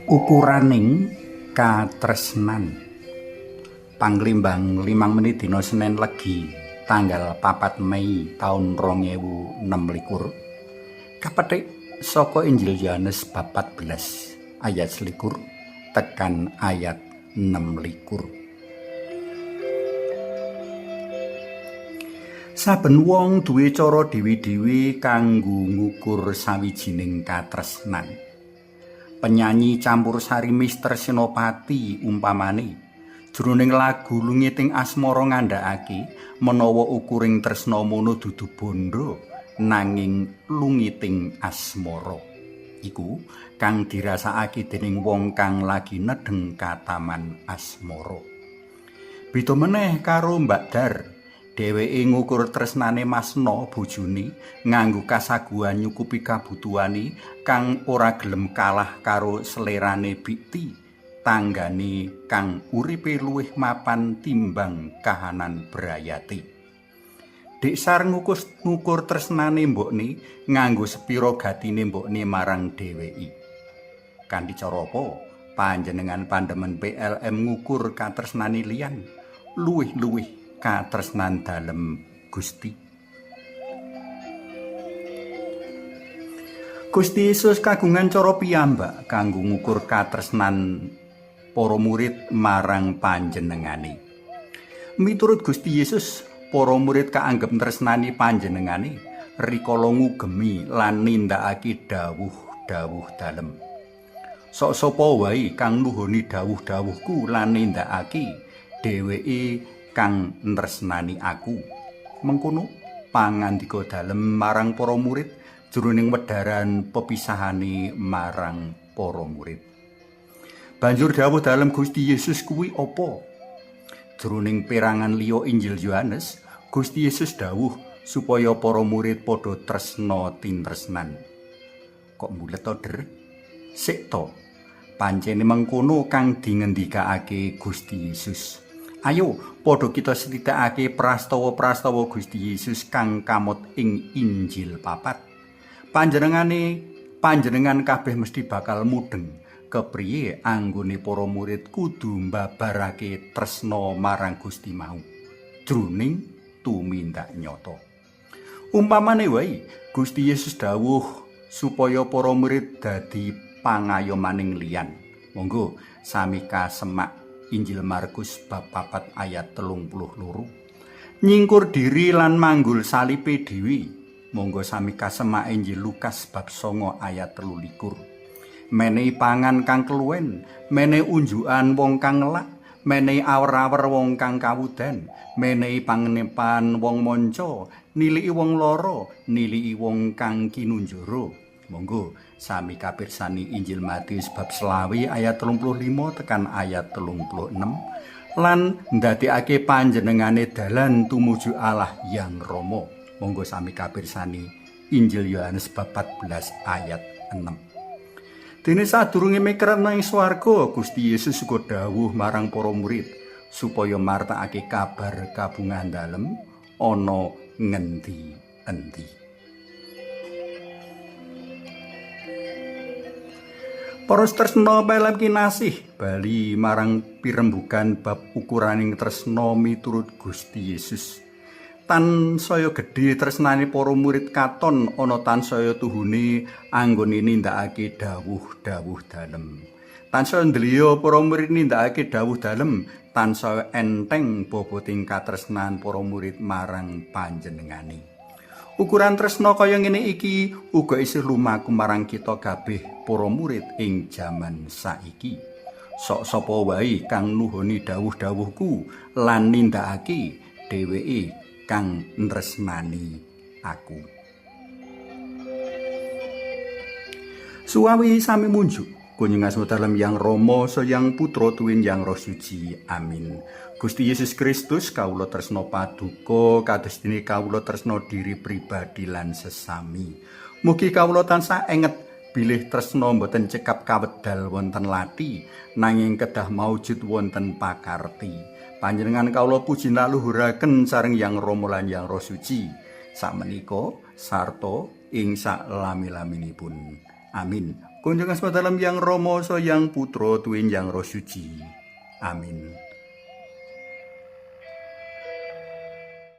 Ukuraning katresnan. Panglimbang 5 menit dina Senin Legi tanggal 4 Mei taun 2026. Kapetik saka Injil Yohanes bab 14 ayat 21 tekan ayat 26. Saben wong duwe cara dhewe-dhewe kanggo ngukur sawijining katresnan. Penyanyi campur sari Mister Senopati umpamane jroning lagu Lungiting Asmara ngandhakake menawa ukuring tresna mono dudu bondo nanging lungiting asmara. Iku kang dirasakake dening wong kang lagi nedheng kataman asmara. Beda meneh karo Mbak Dar. Dheweke ngukur tresnane Masno bojone nganggo kasaguhan nyukupi kabutuhane kang ora gelem kalah karo selerane Bikti, tanggane kang uripe luwih mapan timbang kahanan brayate. Dik Sar ngukur tresnane mbokne nganggo sepira gatine mbokne marang dheweke. Kanthi cara apa panjenengan pandemen PLM ngukur katresnane liyan luwih-luwih katresnan dalem Gusti. Gusti Yesus kagungan cara piyambak kanggo ngukur katresnan para murid marang panjenengane. Miturut Gusti Yesus, para murid kaanggep tresnani panjenengane rikala ngugemi lan nindakake dawuh-dawuh dalem. Sok sapa wae kang nuhoni dawuh-dawuhku lan nindakake, dheweke kang nresnani aku. Mengkono pangandika dalem marang para murid jroning wedharan pepisahane marang para murid. Banjur dawuh dalem Gusti Yesus kuwi apa? Jroning perangan liya Injil Yohanes, Gusti Yesus dawuh supaya para murid padha tresna tintresnan. Kok mbulet to, Der? Sik to. Pancene mengkono kang dingendikake Gusti Yesus. Ayo padha kita setitakake prastawa-prastawa Gusti Yesus kang kamot ing Injil 4. Panjenengan kabeh mesti bakal mudheng kepriye anggone para murid kudu mbabarake tresna marang Gusti mau jroning tumindak nyata. Umpamane wae Gusti Yesus dawuh supaya para murid dadi pangayomaning liyan. Monggo sami kasemak Injil Markus bab 4 ayat 32. Nyingkur diri lan manggul salipe dhewe. Monggo sami kasemak Injil Lukas bab 9 ayat 23. Menehi pangan kang keluwen, menehi unjukan wong kang ngelak, menehi awer-awer wong kang kawudan, menehi pangenepan wong manca, niliki wong lara, niliki wong kang kinunjara. Monggo sami kapirsani Injil Matius bab 20 ayat 35 tekan ayat 36 lan ndadekake panjenengane dalan tumuju Allah Yang Rama. Monggo sami kapirsani Injil Yohanes bab 14 ayat 6. Dene sadurunge mekrat nang swarga, Gusti Yesus uga dawuh marang para murid supaya martakake kabar kabungan dalem ana ngendi-endi. Para tresna pelem kinasih bali marang pirembugan bab ukuraning tresna miturut Gusti Yesus. Tansaya gedhe tresnane para murid katon ana tansaya tuhune anggone nindakake dawuh-dawuh dalem. Tansaya ndliya para murid nindakake dawuh dalem, tansaya enteng boboting katresnan para murid marang panjenengane. Ukuran tresna kaya ngene iki uga isih lumaku marang kita kabeh para murid ing jaman saiki. Sok sapa wae kang nuhoni dawuh-dawuhku lan nindakake, dheweke kang nresnani aku. Suwawi sami munjuk kunjung asma dalem Yang Rama, Yang Putra tuwin Yang Roh Suci. Amin. Gusti Yesus Kristus, kawula tresna paduka kados dene kawula tresna diri pribadi lan sesami. Mugi kawula tansah enget bilih tresna mboten cekap kawedal wonten lati, nanging kedah maujud wonten pakarti. Panjenengan kawula puji laluhuraken sareng Yang Rama lan Yang Roh Suci. Sakmenika sarta ing sak lami-laminipun. Amin. Kunjungan asma dalem Yang Rama Yang Putra tuwin Yang Roh Suci. Amin.